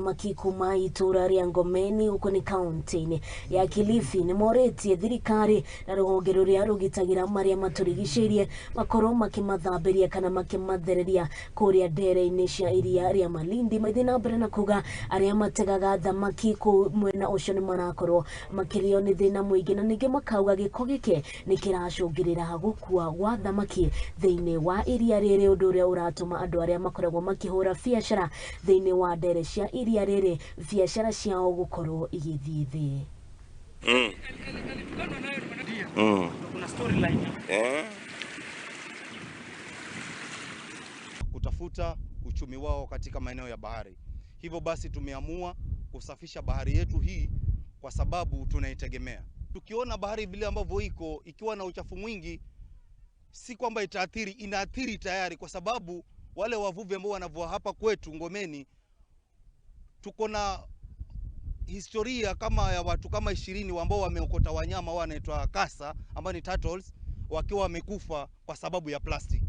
Thamaki kuma itura ria Ngomeni huko ni kaunti-ini ya Kilifi ni moretie thirikari na ruhonge ruria rugitagira maria maturigicirie makorwo makimathambiria kana makimathereria kuria ndere-ini cia iria ria Malindi. Maithii na mbere na kuga aria mategaga thamaki kuu mwena ucio ni marakorwo makirio ni thina muingi, na ningi makauga giko giki ni kiracungirira gukua gwa thamaki thiini wa iria riri, undu uria uratuma andu aria makoragwo makihura biacara thiini wa ndere cia iria riri biacara ciao gukorwo igithii thi. Kutafuta uchumi wao katika maeneo ya bahari. Hivyo basi tumeamua kusafisha bahari yetu hii kwa sababu tunaitegemea. Tukiona bahari vile ambavyo iko ikiwa na uchafu mwingi, si kwamba itaathiri, inaathiri tayari, kwa sababu wale wavuvi ambao wanavua hapa kwetu Ngomeni, tuko na historia kama ya watu kama 20 ambao wameokota wanyama wanaitwa kasa ambao ni turtles wakiwa wamekufa kwa sababu ya plastic.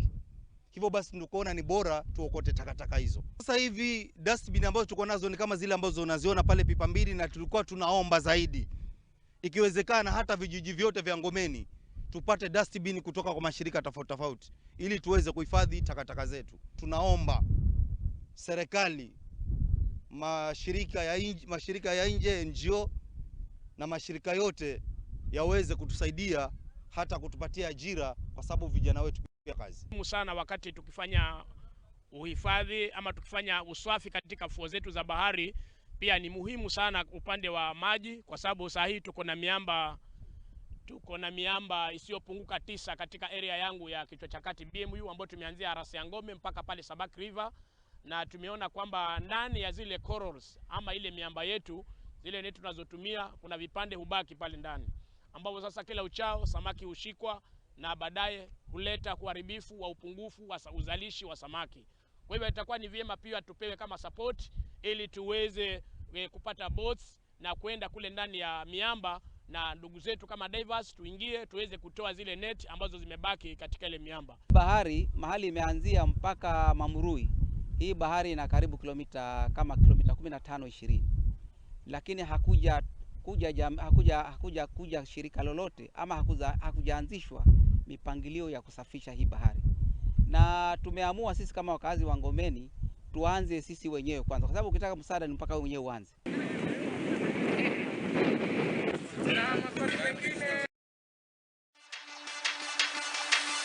Hivyo basi tunaona ni bora tuokote takataka hizo. Sasa hivi dustbin ambazo tuko nazo ni kama zile ambazo unaziona pale pipa mbili, na tulikuwa tunaomba zaidi ikiwezekana hata vijiji vyote vya Ngomeni tupate dustbin kutoka kwa mashirika tofauti tofauti ili tuweze kuhifadhi takataka zetu. Tunaomba serikali, mashirika ya nje, NGO na mashirika yote yaweze kutusaidia hata kutupatia ajira, kwa sababu vijana wetu pia kazi. Muhimu sana wakati tukifanya uhifadhi ama tukifanya usafi katika fuo zetu za bahari, pia ni muhimu sana upande wa maji, kwa sababu saa hii tuko na miamba isiyopunguka 9 katika area yangu ya Kichwa cha Kati BMU, ambayo tumeanzia Arasi ya Ngome mpaka pale Sabak River, na tumeona kwamba ndani ya zile corals ama ile miamba yetu zile neti tunazotumia kuna vipande hubaki pale ndani, ambapo sasa kila uchao samaki hushikwa na baadaye huleta uharibifu wa upungufu wa uzalishi wa samaki. Kwa hivyo itakuwa ni vyema pia tupewe kama support ili tuweze kupata boats na kwenda kule ndani ya miamba na ndugu zetu kama divers tuingie tuweze kutoa zile net ambazo zimebaki katika ile miamba. Bahari mahali imeanzia mpaka Mamurui, hii bahari ina karibu kilomita kama kilomita 15-20, lakini hakuja shirika lolote ama hakujaanzishwa mipangilio ya kusafisha hii bahari. Na tumeamua sisi kama wakazi wa Ngomeni tuanze sisi wenyewe kwanza, kwa sababu ukitaka msaada ni mpaka wewe mwenyewe uanze.